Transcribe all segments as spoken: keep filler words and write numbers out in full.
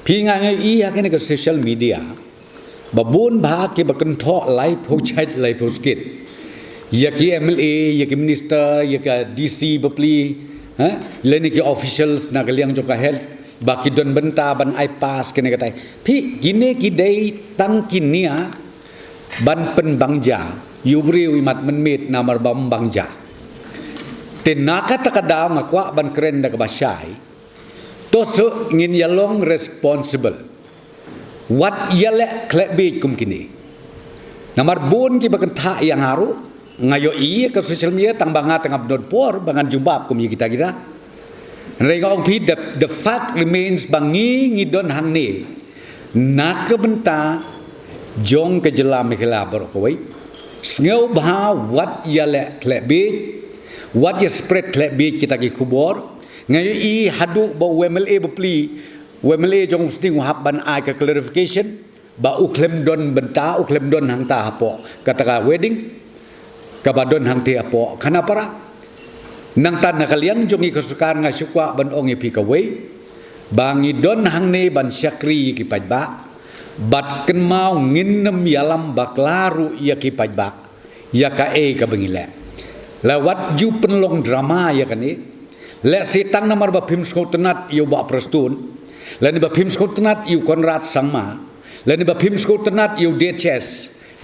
Phi nga ngi i ha kane ka social media ba bun ba ki ba kynthoh laiphew jait laiphew skit ïa ki M L A, ïa ki minister, ïa ka D C bapli, ha, lane ki officials na ka liang jong ka health ba ki don bynta ban ai pass kane katai. Phi kine ki dei tang ki nia ban pynbang ja ïa u briew imat mynmiet namar ba ym bang ja. Te na kata ka daw nga kwah ban kren da kaba shai. To shu ngin ïa long responsible. Wat ïa leh khleh bieit kum kine. Namar bun ki ba kynthah ïa nga ruh, nga ïohi ïa ka social media tang ba nga tang ap don por ba ngan jubab kum ïa kita kita. Hynrei nga ong phi the, the fact remains ba ngi ngi don hangne na ka bynta jong ka jylla Meghalaya baroh kawei. Sngewbha wat ïa leh khleh bieit, wat ïa spread khleh bieit kita ki khubor. Nga ïohi haduh ba u M L A bapli, u M L A jong u Sting u hap ban ai ka clarification ba u khlem don bynta, u khlem don hangta hapoh kata ka wedding kaba don hangta hapoh Khanapara. Nangta na ka liang jong ngi ka sorkar nga shu kwah ban ong ïa phi kawei ba ngi don hangne ban shakri ïa ki paidbah bad kynmaw ngin nym ïalam bakla ruh ïa ki paidbah ïa kaei kaba ngi leh. La wat ju pynlong drama ïa kane. Lehse tang namar ba phim sngewtynnat ïa u Bah Prestone, lane ba phim sngewtynnat ïa u Conrad Sangma, lane ba phim sngewtynnat ïa u D H S,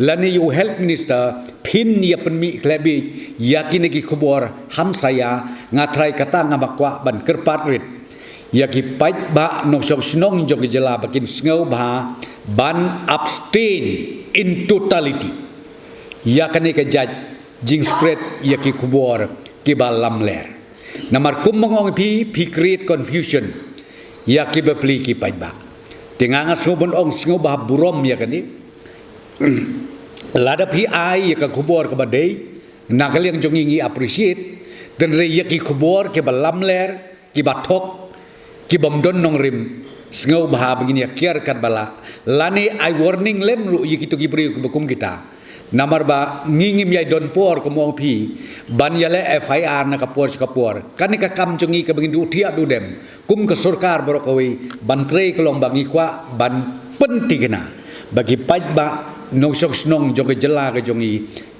lane ïa u Health Minister, phin ïa pynmih khleh bieit ïa kine ki khubor hamsaïa. Nga trai kata nga ba kwah ban kyrpad rit ïa ki paidbah nongshong shnong jong ki jylla ba kin sngewbha ban abstain in totality ïa kane ka jait jingspread ïa ki khubor kiba lamler. Namar kum ba nga ong ïa phi, phi create confusion ïa ki bapli ki paidbah. Te nga nga sngew ban ong sngewbha burom ïa kane. Lada phi ai ïa ka khubor kaba dei, na ka liang jong ngi ngi appreciate, hynrei ïa ki khubor kiba lamler, kiba thok, kibym don nongrim, sngewbha ba ngin ïa kiar katba lah. Lane ai warning lem ruh ïa kito ki briew kiba kum kita. Namar ba ngi ngim ïai don por kum ong phi ban ïa leh F I R na ka por sha ka por. Kane ka kam jong ngi kaba ngin duh thiah duh dem kum ka sorkar baroh kawei ban trei ka long ba ngi kwah ban pynthikna ba ki paidbah nongshong shnong jong ka jylla ka jong ngi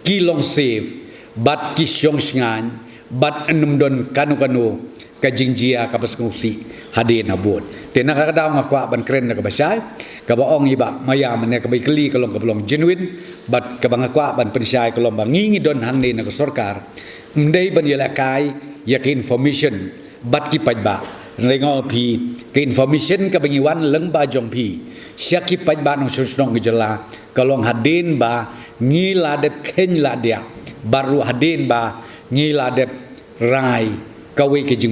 ki long safe bad ki shong shngaiñ bad ym don kano kano ka jingjia kaba sngewsih hadien habud. Te na kata ka daw nga kwah ban kren da kaba shai, kaba ong ïa i Bah Maya mynne kaba i kylli ka long kaba long genuine, bad kaba nga kwah ban pynshai ka long ba ngi ngi don hangne na ka sorkar, ym dei ban ïalehkai ïa ka information bad ki paidbah. Hynrei nga ong ïa phi ka information kaba ngi wan lyngba jong phi sha ki paidbah nongshong shnong ka jylla ka long hadien ba ngi la dep kheiñ la diah, bad ruh hadien ba ngi la dep rai kawei ka jing